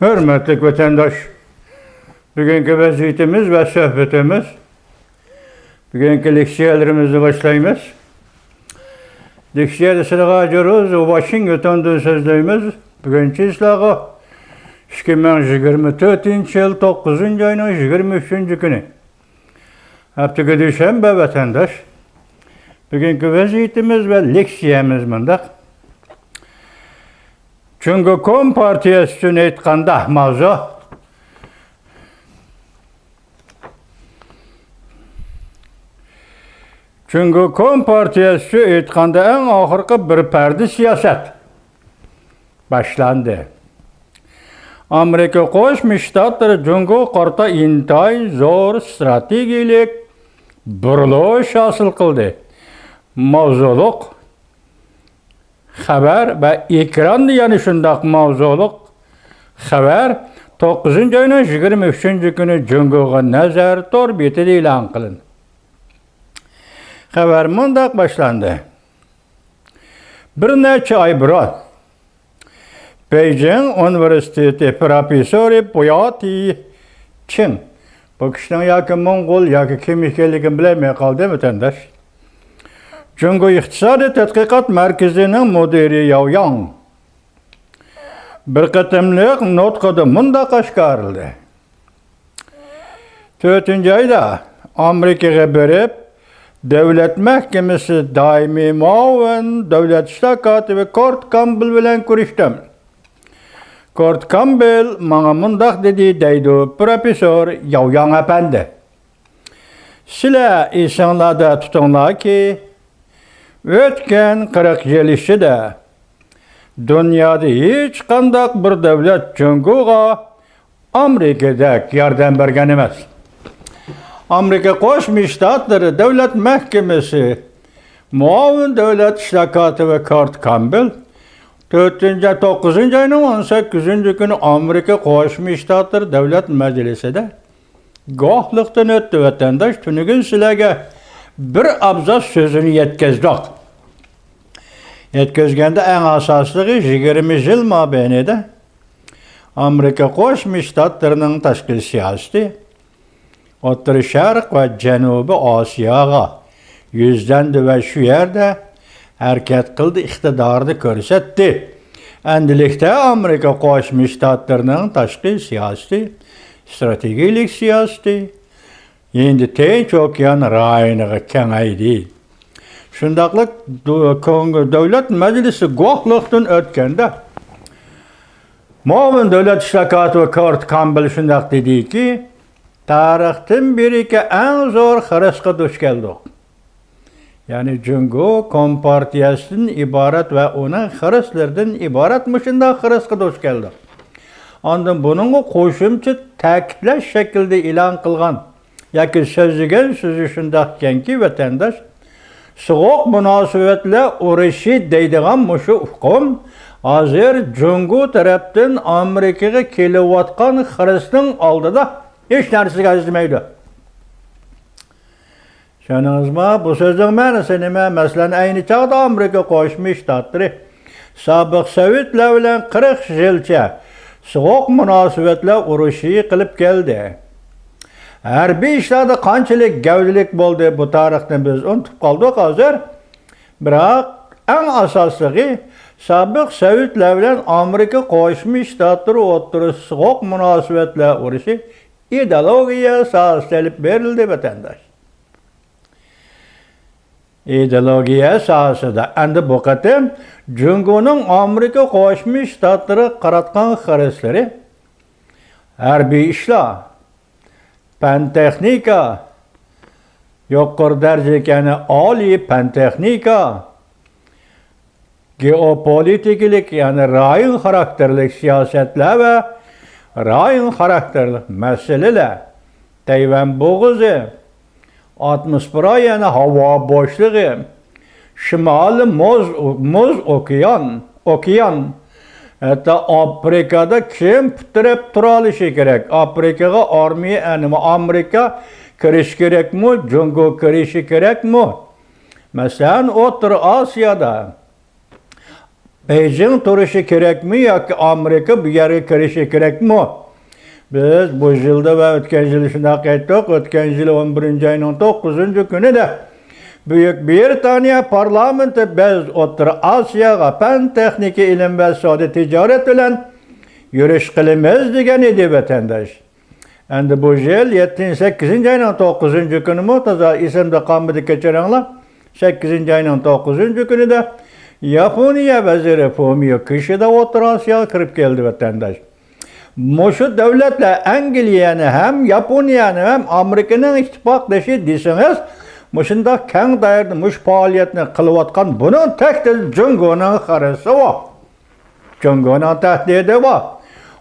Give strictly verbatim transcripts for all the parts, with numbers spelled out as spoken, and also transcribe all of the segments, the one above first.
ھۆرمەتلىك ۋەتەنداش، بۈگۈنكى ۋەزىيىتىمىز ۋە سۆھبىتىمىز، بۈگۈنكى لېكسىيەلىرىمىزنى باشلايمىز. لېكسىيەدە سىلىغا ھاجىر روز ۋاشىنگتوندىن سۆزلەيمىز. بۈگۈن چىسلاغا ئىككى مىڭ يىگىرمە تۆتىنچى يىل توققۇزىنچى ئاينىڭ يىگىرمە ئۈچىنچى كۈنى. ھەپتىگە دۈشەنبە ۋەتەنداش. بۈگۈنكى ۋەزىيىتىمىز ۋە لېكسىيەمىز مۇنداق. جۇڭگو كومپارتىيەسى ئۈچۈن ئېيتقاندا ماۋزۇ. جۇڭگو كومپارتىيەسى ئۈچۈن ئېيتقاندا ئەڭ ئاخىرقى بىر پەردە سىياسەت باشلاندى. ئامېرىكا قوشما شتاتلىرى جۇڭگوغا قارىتا ئىنتايىن زور ئىستراتېگىيەلىك بۇرۇلۇش ھاسىل قىلدى. ماۋزۇلۇق خەۋەر ۋە ئېكراندا يەنە شۇنداق ماۋزۇلۇق خەۋەر توققۇزىنچى ئاينىڭ يىگىرمە ئۈچىنچى كۈنى جۇڭگوغا نەزەر تور بېتىدە ئېلان قىلىندى. خەۋەر مۇنداق باشلاندى. بىر نەچچە ئاي بۇرۇن بېيجىڭ ئۇنىۋېرسىتېتى پروفېسسورى بۇياتى چىڭ، بۇ كىشىنىڭ ياكى موڭغۇل ياكى كىم ئىكەنلىكىنى بىلەلمەي قالدىم، ۋەتەنداش. جۇڭگو ئىقتىسادىي تەتقىقات مەركىزىنىڭ مۇدىرى ياۋ ياڭ بىر قېتىملىق نۇتقىدا مۇنداق ئاشكارىلىدى. تۆتىنچى ئايدا ئامېرىكىغا بېرىپ، دۆلەت مەھكىمىسى دائىمىي مۇئاۋىن دۆلەت ئىشلار كاتىپى كورت كامبېل بىلەن كۆرۈشتۈم. كورت كامبېل ماڭا مۇنداق دېدى، دەيدۇ پروفېسسور ياۋ ياڭ ئەپەندى. سىلەر ئېسىڭلاردا تۇتۇڭلاركى، ئۆتكەن قىرىق يىل ئىچىدە دۇنيادا ھېچقانداق بىر دۆلەت جۇڭگوغا ئامېرىكىدەك ياردەم بەرگەن ئەمەس. ئامېرىكا قوشما شتاتلىرى دۆلەت مەھكىمىسى مۇئاۋىن دۆلەت ئىشلار كاتىپى كارت كامبېل تۆتىنچى، توققۇزىنچى ئاينىڭ ئون سەككىزىنچى كۈنى ئامېرىكا قوشما شتاتلىرى دۆلەت مەجلىسىدە گۇۋاھلىقتىن ئۆتتى، ۋەتەنداش. تۈنۈگۈن سىلەرگە بىر ئابزاس سۆزىنى يەتكۈزدۇق. يەتكۈزگەندە ئەڭ ئاساسلىقى يىگىرمە يىل مابەينىدە ئامېرىكا قوشما شتاتلىرىنىڭ تاشقى سىياسىتى ئوتتۇرا شەرق ۋە جەنۇبىي ئاسىياغا يۈزلەندى ۋە شۇ يەردە ھەرىكەت قىلدى، ئىقتىدارىنى كۆرسەتتى. ئەمدىلىكتە ئامېرىكا قوشما شتاتلىرىنىڭ تاشقى سىياسىتى، ئىستراتېگىيەلىك سىياسىتى ھىندى تىنچ ئوكيان رايونىغا كېڭەيدى. شۇنداقلا دۆ-، كوڭ-، دۆلەت مەجلىسى گۇۋاھلىقتىن ئۆتكەندە، مۇئاۋىن دۆلەت ئىشلار كاتىپى كورت كامبېل شۇنداق دېدىكى، تارىختىن بېرىكى ئەڭ زور خىرىسقا دۇچ كەلدۇق. يەنى جۇڭگو كومپارتىيەسىدىن ئىبارەت ۋە ئۇنىڭ خىرىسلىرىدىن ئىبارەت مۇشۇنداق خىرىسقا دۇچ كەلدۇق. ئاندىن بۇنىڭغا قوشۇمچە تەكىتلەش شەكلىدە ئېلان قىلغان ياكى سۆزلىگەن سۆزى شۇنداق ئىكەنكى، ۋەتەنداش، سوغۇق مۇناسىۋەتلەر ئۇرۇشى دەيدىغان مۇشۇ ئۇقۇم ھازىر جۇڭگو تەرەپتىن ئامېرىكىغا كېلىۋاتقان خىرىسنىڭ ئالدىدا ھېچ نەرسىگە ئەرزىمەيدۇ. چۈشەندىڭىزمۇ؟ بۇ سۆزنىڭ مەنىسى نېمە؟ مەسىلەن، ئەينى چاغدا ئامېرىكا قوشما شتاتلىرى سابىق سوۋېتلار بىلەن قىرىق يىلچە سوغۇق مۇناسىۋەتلەر ئۇرۇشى قىلىپ كەلدى. ھەربىي ئىشلاردا قانچىلىك گەۋدىلىك بولدى، بۇ تارىخنى بىز ئۇنتۇپ قالدۇق ھازىر. بىراق، ئەڭ ئاساسلىقى، سابىق سوۋېتلار بىلەن ئامېرىكا قوشما شتاتلىرى ئوتتۇرىسىدا سوغۇق مۇناسىۋەتلەر ئۇرۇشى ئىدېئولوگىيە ساھەسىدە ئېلىپ بېرىلدى، ۋەتەنداش. ئىدېئولوگىيە ساھەسىدە. ئەمدى بۇ قېتىم جۇڭگونىڭ ئامېرىكا قوشما شتاتلىرىغا قاراتقان خىرىسلىرى ھەربىي ئىشلار، پەن تېخنىكا، يۇقىرى دەرىجىلىك، يەنى ئالىي پەن تېخنىكا، گېئوپولىتىكىلىق، يەنى رايون خاراكتېرلىك سىياسەتلەر ۋە رايون خاراكتېرلىك مەسىلىلەر، تەيۋەن بوغۇزى، ئاتموسفېرا، يەنى ھاۋا بوشلۇقى، شىمالىي مۇز، مۇز ئوكيان، ئوكيان، ھەتتا ئافرىكادا كىم پۇت تىرەپ تۇرالىشى كېرەك؟ ئافرىكىغا ئارمىيە، ئەنىمۇ ئامېرىكا كىرىشى كېرەكمۇ؟ جۇڭگو كىرىشى كېرەكمۇ؟ مەسىلەن، ئوتتۇرا ئاسىيادا بېيجىڭ تۇرۇشى كېرەكمۇ ياكى ئامېرىكا بۇ يەرگە كىرىشى كېرەكمۇ؟ بىز بۇ يىلدا ۋە ئۆتكەن يىلى شۇنداق ئېيتتۇق. ئۆتكەن يىلى ئون بىرىنچى ئاينىڭ توققۇزىنچى كۈنىدە بۈيۈك بىرىتانىيە پارلامېنتى بىز ئوتتۇرا ئاسىياغا پەن، تېخنىكا، ئىلىم ۋە سودا تىجارەت بىلەن يۈرۈش قىلىمىز دېگەن ئىدى، ۋەتەنداش. ئەمدى بۇ يىل يەتتىنچى، سەككىزىنچى ئاينىڭ توققۇزىنچى كۈنىمۇ تازا ئېسىمدە قالمىدى، كەچۈرۈڭلار. سەككىزىنچى ئاينىڭ توققۇزىنچى كۈنىدە ياپونىيە ۋەزىرى فۇمىيو كىشىدا ئوتتۇرا ئاسىياغا كىرىپ كەلدى، ۋەتەنداش. مۇشۇ دۆلەتلەر ئەنگلىيەنى ھەم ياپونىيەنى ھەم ئامېرىكىنىڭ ئىتتىپاقدىشى دېسىڭىز، مۇشۇنداق كەڭ دائىرىدە مۇشۇ پائالىيەتنى قىلىۋاتقان بۇنىڭ تەكتىدە جۇڭگونىڭ خىرىسى بار. جۇڭگونىڭ تەھدىتى بار.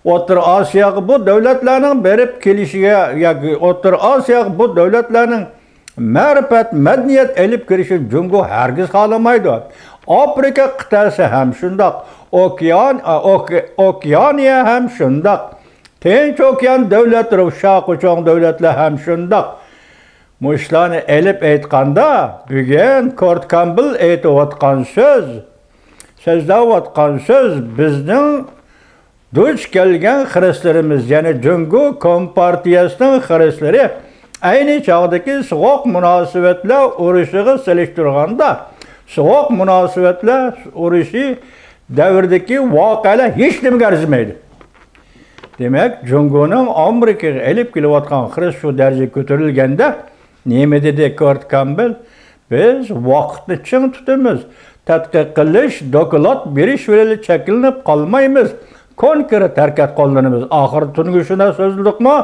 ئوتتۇرا ئاسىياغا بۇ دۆلەتلەرنىڭ بېرىپ كېلىشىگە ياكى ئوتتۇرا ئاسىياغا بۇ دۆلەتلەرنىڭ مەرىپەت، مەدەنىيەت ئېلىپ كىرىشىنى جۇڭگو ھەرگىز خالىمايدۇ. ئافرىكا قىتئەسى ھەم شۇنداق، ئوكيان، ئوك-، ئوكيانىيە ھەم شۇنداق، تىنچ ئوكيان دۆلەتلىرى، شاقۇ چوڭ دۆلەتلەر ھەم شۇنداق. مۇشۇلارنى ئېلىپ ئېيتقاندا، بۈگۈن كورت كامبېل ئېيتىۋاتقان سۆز، سۆزلەۋاتقان سۆز بىزنىڭ دۇچ كەلگەن خىرىسلىرىمىز، يەنى جۇڭگو كومپارتىيەسىنىڭ خىرىسلىرى ئەينى چاغدىكى سوغۇق مۇناسىۋەتلەر ئۇرۇشىغا سېلىشتۇرغاندا، سوغۇق مۇناسىۋەتلەر ئۇرۇشى دەۋرىدىكى ۋەقەلەر ھېچنېمىگە ئەرزىمەيدۇ. دېمەك، جۇڭگونىڭ ئامېرىكىغا ئېلىپ كېلىۋاتقان خىرىسى شۇ دەرىجىگە كۆتۈرۈلگەندە، نېمە دېدى كورت كامبېل؟ بىز ۋاقىتنى چىڭ تۇتىمىز. تەتقىق قىلىش، دوكلات بېرىش بىلەن چەكلىنىپ قالمايمىز. كونكرېت ھەرىكەت قوللىنىمىز. ئاخىرى تۈنۈگۈن شۇنداق سۆزلىدۇقمۇ؟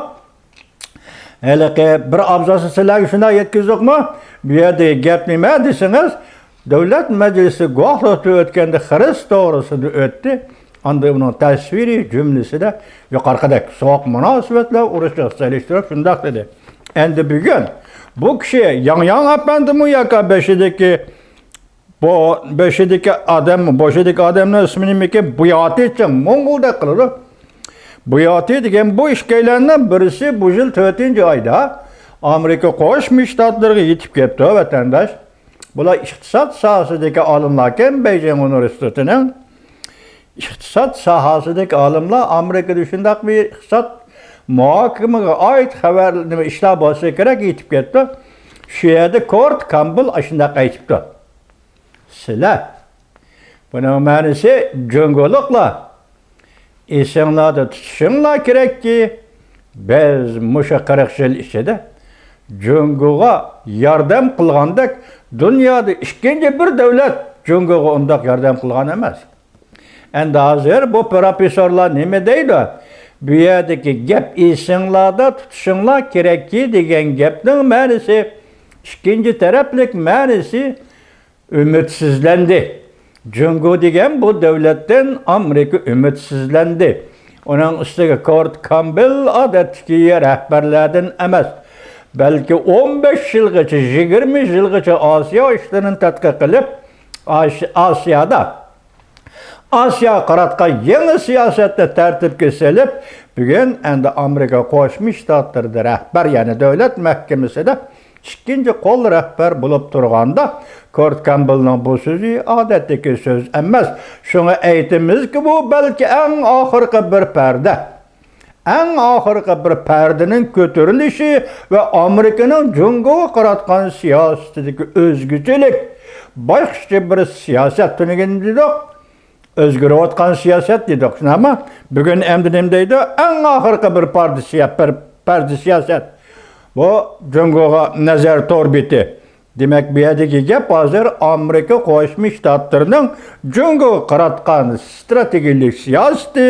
ھېلىقى بىر ئابزاسنى سىلەرگە شۇنداق يەتكۈزدۇقمۇ؟ بۇ يەردىكى گەپ نېمە دېسىڭىز، دۆلەت مەجلىسى گۇۋاھلىقتا ئۆتكەندە خىرىس توغرىسىدا ئۆتتى. ئاندىن ئۇنىڭ تەسۋىرىي جۈملىسىدە يۇقىرىقىدەك سوغۇق مۇناسىۋەتلەر ئۇرۇشىغا سېلىشتۇرۇپ شۇنداق دېدى. ئەمدى بۈگۈن بۇ كىشى ياڭ ياڭ ئەپەندىمۇ ياكى بېشىدىكى، بۇ بېشىدىكى ئادەم، بېشىدىكى ئادەمنىڭ ئىسمى نېمىكىن؟ بۇياتى چىڭ، موڭغۇلدەك قىلىدۇ. بۇياتى دېگەن بۇ ئىككىيلەننىڭ بىرسى بۇ يىل تۆتىنچى ئايدا ئامېرىكا قوشما شتاتلىرىغا يېتىپ كەپتۇ، ۋەتەنداش. بۇلار ئىقتىساد ساھەسىدىكى ئالىملاركەن، بېيجىڭ ئۇنىۋېرسىتېتىنىڭ ئىقتىساد ساھەسىدىكى ئالىملار ئامېرىكىدا شۇنداق بىر ئىقتىساد مۇھاكىمىگە ئائىت خەۋەر، نېمە ئىشلار بولسا كېرەك، يېتىپ كەپتۇ. شۇ يەردە كورت كامبېل ئاشۇنداق ئېيتىپتۇ. سىلەر، بۇنىڭ مەنىسى، جۇڭگولۇقلار، ئېسىڭلاردا تۇتۇشۇڭلار كېرەككى، بىز مۇشۇ قىرىق يىل ئىچىدە جۇڭگوغا ياردەم قىلغاندەك، دۇنيادا ئىككىنچى بىر دۆلەت جۇڭگوغا ئۇنداق ياردەم قىلغان ئەمەس. ئەمدى ھازىر بۇ پروفېسسورلار نېمە دەيدۇ؟ بۇ يەردىكى گەپ «ئېسىڭلاردا تۇتۇشۇڭلار كېرەككى» دېگەن گەپنىڭ مەنىسى، ئىككىنچى تەرەپلىك مەنىسى، ئۈمىدسىزلەندى. جۇڭگو دېگەن بۇ دۆلەتتىن ئامېرىكا ئۈمىدسىزلەندى. ئۇنىڭ ئۈستىگە كورت كامبېل ئادەتتىكى رەھبەرلەردىن ئەمەس، بەلكى ئون بەش يىلغىچە، يىگىرمە يىلغىچە ئاسىيا ئىشلىرىنى تەتقىق قىلىپ، ئاش-، ئاسىيادا، ئاسىياغا قاراتقان يېڭى سىياسەتنى تەرتىپكە سېلىپ، بۈگۈن ئەمدى ئامېرىكا قوشما شتاتلىرىدا رەھبەر، يەنى دۆلەت مەھكىمىسىدە ئىككىنچى قول رەھبەر بولۇپ تۇرغاندا، كورت كامبېلنىڭ بۇ سۆزى ئادەتتىكى سۆز ئەمەس. شۇڭا ئېيتىمىزكى، بۇ بەلكى ئەڭ ئاخىرقى بىر پەردە. ئەڭ ئاخىرقى بىر پەردىنىڭ كۆتۈرۈلۈشى ۋە ئامېرىكىنىڭ جۇڭگوغا قاراتقان سىياسىتىدىكى ئۆزگىچىلىك، باشقىچە بىر سىياسەت تۈنۈگۈن دېدۇق. ئۆزگىرىۋاتقان سىياسەت دېدۇق، شۇنداقمۇ؟ بۈگۈن ئەمدى نېمە دەيدۇ؟ ئەڭ ئاخىرقى بىر پەردە سىيا-، بىر پەردە سىياسەت. بۇ جۇڭگوغا نەزەر تور بېتى. دېمەك، بۇ يەردىكى گەپ ھازىر ئامېرىكا قوشما شتاتلىرىنىڭ جۇڭگوغا قاراتقان ستراتېگىيەلىك سىياسىتى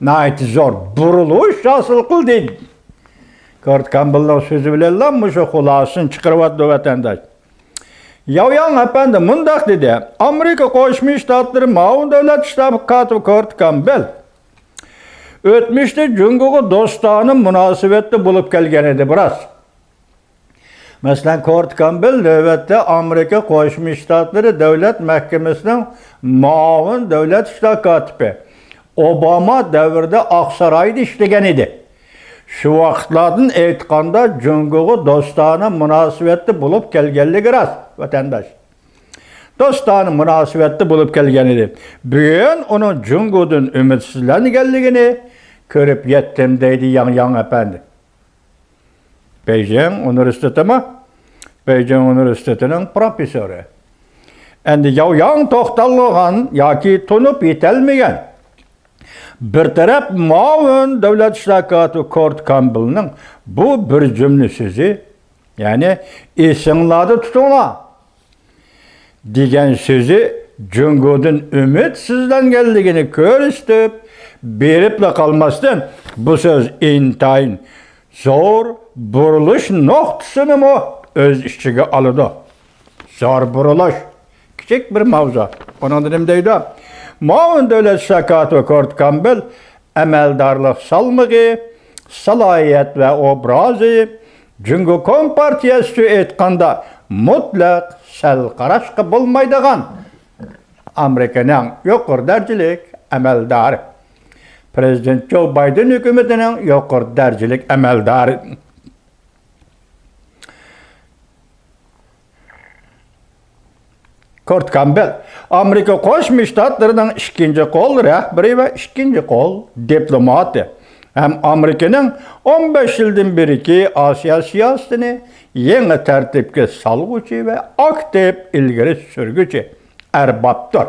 ناھايىتى زور بۇرۇلۇش ھاسىل قىلدى. كورت كامبېلنىڭ سۆزى بىلەنلا مۇشۇ خۇلاسىنى چىقىرىۋاتىدۇ، ۋەتەنداش. ياۋياڭ ئەپەندى مۇنداق دېدى، ئامېرىكا قوشما شتاتلىرى مۇئاۋىن دۆلەت شتاب كاتىپى كورت كامبېل ئۆتمۈشتە جۇڭگوغا دوستانە مۇناسىۋەتتە بولۇپ كەلگەن ئىدى، بىراز. مەسىلەن، كورت كامبېل نۆۋەتتە ئامېرىكا قوشما شتاتلىرى دۆلەت مەھكىمىسىنىڭ مۇئاۋىن دۆلەت شتاب كاتىپى، ئوباما دەۋرىدە ئاقسارايدا ئىشلىگەن ئىدى. شۇ ۋاقىتلاردىن ئېيتقاندا، جۇڭگوغا دوستانە مۇناسىۋەتتە بولۇپ كەلگەنلىكى راست، ۋەتەنداش. دوستانە مۇناسىۋەتتە بولۇپ كەلگەن ئىدى. بۈگۈن ئۇنىڭ جۇڭگودىن ئۈمىدسىزلەنگەنلىكىنى كۆرۈپ يەتتىم، دەيدۇ ياڭ ياڭ ئەپەندى. بېيجىڭ ئۇنىۋېرسىتېتىمۇ؟ بېيجىڭ ئۇنىۋېرسىتېتىنىڭ پروفېسسورى. ئەمدى ياۋ ياڭ توختالغان ياكى تونۇپ يېتەلمىگەن بىر تەرەپ مۇئاۋىن دۆلەت ئىشلار كاتىپى كورت كامبېلنىڭ بۇ بىر جۈملە سۆزى، يەنى «ئېسىڭلاردا تۇتۇڭلار» دېگەن سۆزى جۇڭگودىن ئۈمىدسىزلەنگەنلىكىنى كۆرسىتىپ بېرىپلا قالماستىن، بۇ سۆز ئىنتايىن زور بۇرۇلۇش نۇقتىسىنىمۇ ئۆز ئىچىگە ئالىدۇ. زور بۇرۇلۇش، كىچىك بىر ماۋزۇ. ئۇنىڭدا نېمە دەيدۇ؟ مۇئاۋىن دۆلەت ئىشلار كاتىپى كورت كامبېل ئەمەلدارلىق سالمىقى، سالاھىيەت ۋە ئوبرازى جۇڭگو كومپارتىيەسى ئۈچۈن ئېيتقاندا مۇتلەق سەل قاراشقا بولمايدىغان ئامېرىكىنىڭ يۇقىرى دەرىجىلىك ئەمەلدارى، پىرېزىدېنت جو بايدېن ھۆكۈمىتىنىڭ يۇقىرى دەرىجىلىك ئەمەلدارى. كورت كامبېل ئامېرىكا قوشما شتاتلىرىنىڭ ئىككىنچى قول رەھبىرى ۋە ئىككىنچى قول دىپلوماتى ھەم ئامېرىكىنىڭ ئون بەش يىلدىن بېرىكى ئاسىيا سىياسىتىنى يېڭى تەرتىپكە سالغۇچى ۋە ئاكتىپ ئىلگىرى سۈرگۈچى ئەربابتۇر.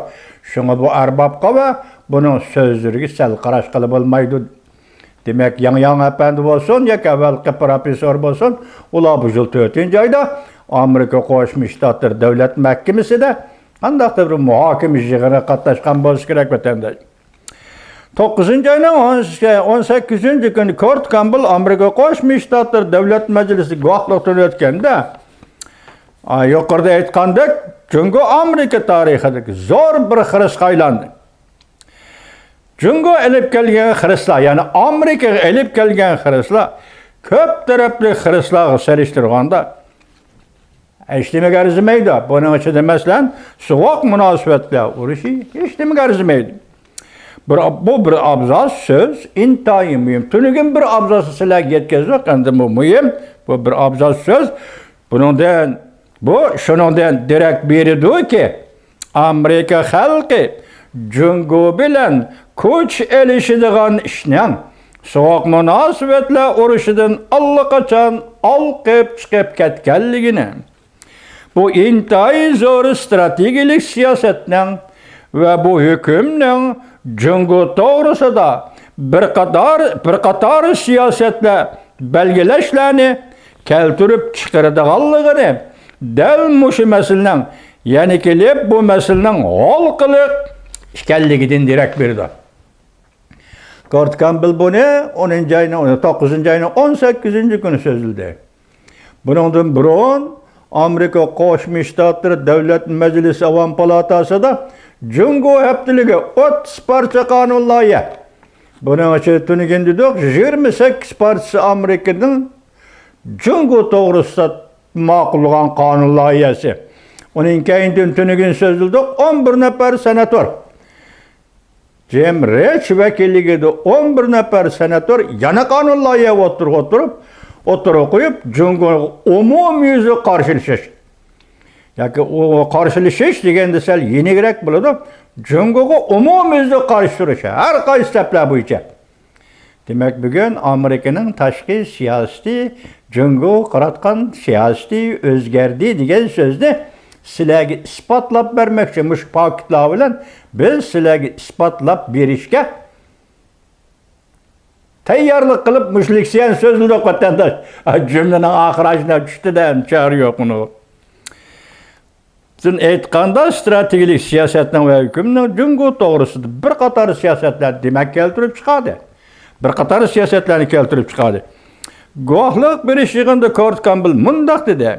شۇڭا بۇ ئەربابقا ۋە بۇنىڭ سۆزلىرىگە سەل قاراشقىلى بولمايدۇ. دېمەك، ياڭ ياڭ ئەپەندى بولسۇن ياكى ئەۋۋەلقى پروفېسسور بولسۇن، ئۇلار بۇ يىل تۆتىنچى ئايدا ئامېرىكا قوشما شتاتلىرى دۆلەت مەھكىمىسىدە قانداقتۇر بىر مۇھاكىمە يىغىنىغا قاتناشقان بولسا كېرەك، ۋەتەنداش. توققۇزىنچى ئاينىڭ ئون سەككىزىنچى كۈنى كورت كامبېل ئامېرىكا قوشما شتاتلىرى دۆلەت مەجلىسى گۇۋاھلىقتىن ئۆتكەندە، ئا، يۇقىرىدا ئېيتقاندەك، جۇڭگو ئامېرىكا تارىخىدىكى زور بىر خىرىسقا ئايلاندى. جۇڭگو ئېلىپ كەلگەن خىرىسلار، يەنى ئامېرىكىغا ئېلىپ كەلگەن خىرىسلار كۆپ تەرەپلىك خىرىسلارغا سېلىشتۇرغاندا ھېچنېمىگە ئەرزىمەيدۇ. بۇنىڭ ئىچىدە، مەسىلەن، سوغۇق مۇناسىۋەتلەر ئۇرۇشى ھېچنېمىگە ئەرزىمەيدۇ. بىر، بۇ بىر ئابزاس سۆز ئىنتايىن مۇھىم. تۈنۈگۈن بىر ئابزاسنى سىلەرگە يەتكۈزدۇق، ئەمدى بۇ مۇھىم. بۇ بىر ئابزاس سۆز. بۇنىڭدىن، بۇ شۇنىڭدىن دېرەك بېرىدۇكى، ئامېرىكا خەلقى جۇڭگو بىلەن كۈچ ئېلىشىدىغان ئىشنىڭ سوغۇق مۇناسىۋەتلەر ئۇرۇشىدىن ئاللىقاچان ئالقىپ چىقىپ كەتكەنلىكىنى، بۇ ئىنتايىن زور ئىستراتېگىيەلىك سىياسەتنىڭ ۋە بۇ ھۆكۈمنىڭ جۇڭگو توغرىسىدا بىر قاتار، بىر قاتار سىياسەتلەر بەلگىلەشلەرنى كەلتۈرۈپ چىقىرىدىغانلىقىنى، دەل مۇشۇ مەسىلىنىڭ يەنە كېلىپ بۇ مەسىلىنىڭ ھالقىلىق ئىكەنلىكىدىن دېرەك بېرىدۇ. كورت كامبېل بۇنى ئونىنچى ئاينىڭ، توققۇزىنچى ئاينىڭ ئون سەككىزىنچى كۈنى سۆزلىدى. بۇنىڭدىن بۇرۇن ئامېرىكا قوشما شتاتلىرى دۆلەت مەجلىسى ئاۋام پالاتاسىدا جۇڭگو ھەپتىلىكى ئوتتۇز پارچە قانۇن لايىھە. بۇنىڭ ئىچىدە تۈنۈگۈن دېدۇق، يىگىرمە سەككىز پارچىسى ئامېرىكىنىڭ جۇڭگو توغرىسىدا ماقۇللىغان قانۇن لايىھەسى. ئۇنىڭ كەينىدىن تۈنۈگۈن سۆزلىدۇق، ئون بىر نەپەر سېناتور. جىم رىچ ۋەكىللىكىدە ئون بىر نەپەر سېناتور يەنە قانۇن لايىھە ئوتتۇرىغا ئوتتۇرۇپ، ئوتتۇرىغا قويۇپ، جۇڭگوغا ئومۇميۈزلۈك قارشىلىشىش ياكى ئۇ قارشىلىشىش دېگەندە سەل يېنىكرەك بولىدۇ. جۇڭگوغا ئومۇميۈزلۈك قارشى تۇرۇش، ھەر قايسى سەپلەر بويىچە. دېمەك، بۈگۈن ئامېرىكىنىڭ تاشقى سىياسىتى، جۇڭگوغا قاراتقان سىياسىتى ئۆزگەردى دېگەن سۆزنى سىلەرگە ئىسپاتلاپ بەرمەكچى. مۇشۇ پاكىتلار بىلەن بىز سىلەرگە ئىسپاتلاپ بېرىشكە تەييارلىق قىلىپ، مۇشۇ لېكسىيەنى سۆزلىدۇق، ۋەتەنداش. جۈملىنىڭ ئاخىرى ئاشۇنداق چۈشتى-دە، ئەمدى چارە يوق ئۇنىڭغا. بىزدىن ئېيتقاندا، ئىستراتېگىيەلىك سىياسەتنىڭ ۋە ھۆكۈمنىڭ جۇڭگو توغرىسىدا بىر قاتار سىياسەتلەر دېمەك كەلتۈرۈپ چىقاردى. بىر قاتار سىياسەتلەرنى كەلتۈرۈپ چىقاردى. گۇۋاھلىق بېرىش يىغىنىدا كورت كامبېل مۇنداق دېدى،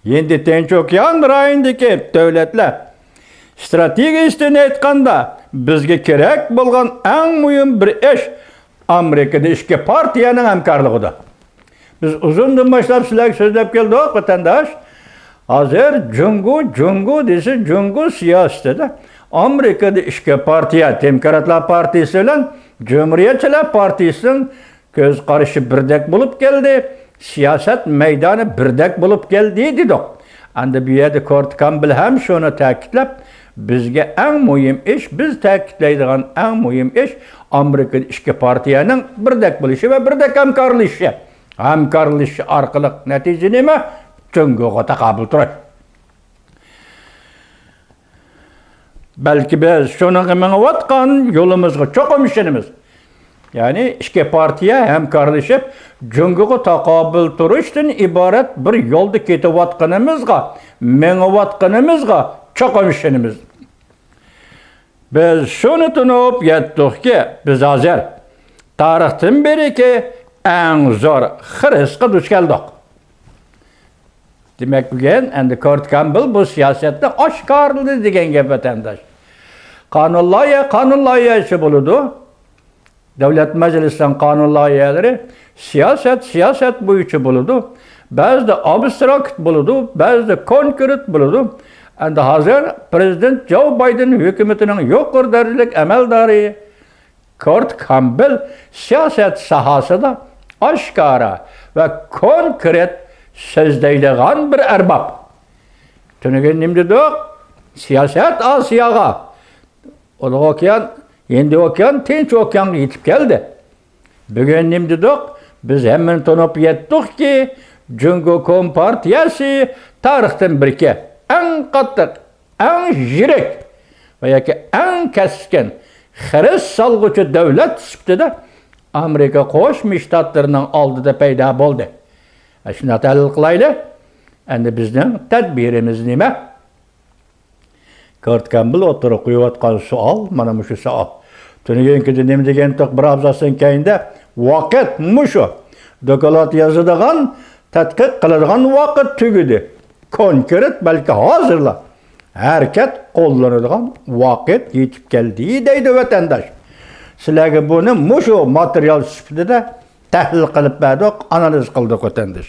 ھىندى تىنچ ئوكيان رايونىدىكى دۆلەتلەر ئىستراتېگىيىسىدىن ئېيتقاندا، بىزگە كېرەك بولغان ئەڭ مۇھىم بىر ئىش ئامېرىكىدا ئىككى پارتىيەنىڭ ھەمكارلىقىدا. بىز ئۇزۇندىن باشلاپ سىلەرگە سۆزلەپ كەلدۇق، ۋەتەنداش. ھازىر جۇڭگو، جۇڭگو دېسە، جۇڭگو سىياسىتىدە ئامېرىكىدا ئىككى پارتىيە، دېموكراتلار پارتىيىسى بىلەن جۇمھۇرىيەتچىلەر پارتىيىسىنىڭ كۆز قارىشى بىردەك بولۇپ كەلدى، سىياسەت مەيدانى بىردەك بولۇپ كەلدى دېدۇق. ئەمدى بۇ يەردە كورت كامبېل ھەم شۇنى تەكىتلەپ، بىزگە ئەڭ مۇھىم ئىش، بىز تەكىتلەيدىغان ئەڭ مۇھىم ئىش ئامېرىكىدا ئىككى پارتىيەنىڭ بىردەك بولۇشى ۋە بىردەك ھەمكارلىشىشى. ھەمكارلىشىش ئارقىلىق نەتىجە نېمە؟ جۇڭگوغا تاقابىل تۇرۇش. بەلكى بىز شۇنىڭغا مېڭىۋاتقان يولىمىزغا چوقۇم ئىشىنىمىز. يەنى ئىككى پارتىيە ھەمكارلىشىپ، جۇڭگوغا تاقابىل تۇرۇشتىن ئىبارەت بىر يولدا كېتىۋاتقىنىمىزغا، مېڭىۋاتقىنىمىزغا چوقۇم ئىشىنىمىز. بىز شۇنى تونۇپ يەتتۇقكى، بىز ھازىر تارىختىن بېرىكى ئەڭ زور خىرىسقا دۇچ كەلدۇق. دېمەك، بۈگۈن ئەمدى كورت كامبېل بۇ سىياسەتنى ئاشكارىلىدى دېگەن گەپ، ۋەتەنداش. قانۇن لايىھە، قانۇن لايىھەسى بولىدۇ. دۆلەت مەجلىسىنىڭ قانۇن لايىھەلىرى سىياسەت، سىياسەت بويىچە بولىدۇ. بەزىدە ئابستراكت بولىدۇ، بەزىدە كونكرېت بولىدۇ. ئەمدى ھازىر پرېزىدېنت جو بايدېن ھۆكۈمىتىنىڭ يۇقىرى دەرىجىلىك ئەمەلدارى كورت كامبېل سىياسەت ساھەسىدە ئاشكارا ۋە كونكرېت سۆزلەيدىغان بىر ئەرباب. تۈنۈگۈن نېمە دېدۇق؟ سىياسەت ئاسىياغا، ئۇلۇغ ئوكيان، ھىندى ئوكيان، تىنچ ئوكيانغا يېتىپ كەلدى. بۈگۈن نېمە دېدۇق؟ بىز ھەممىنى تونۇپ يەتتۇقكى، جۇڭگو كومپارتىيەسى تارىختىن بېرىكى ئەڭ قاتتىق، ئەڭ يىرىك ۋە ياكى ئەڭ كەسكىن خىرىس سالغۇچى دۆلەت سۈپىتىدە ئامېرىكا قوشما شتاتلىرىنىڭ ئالدىدا پەيدا بولدى. ئە، شۇنداق تەھلىل قىلايلى. ئەمدى بىزنىڭ تەدبىرىمىز نېمە؟ كورت كامبېل ئوتتۇرىغا قويۇۋاتقان سوئال مانا مۇشۇ سوئال. تۈنۈگۈنكىدە نېمە دېگەنتۇق بىر ئابزاستىن كەينىدە؟ ۋاقىت مۇشۇ. دوكلات يازىدىغان، تەتقىق قىلىدىغان ۋاقىت تۈگىدى. كونكرېت، بەلكى ھازىرلا ھەرىكەت قوللىنىدىغان ۋاقىت يېتىپ كەلدى دەيدۇ ۋەتەنداش. سىلەرگە بۇنى مۇشۇ ماتېرىيال سۈپىتىدە تەھلىل قىلىپ بەردۇق، ئانالىز قىلدۇق ۋەتەنداش.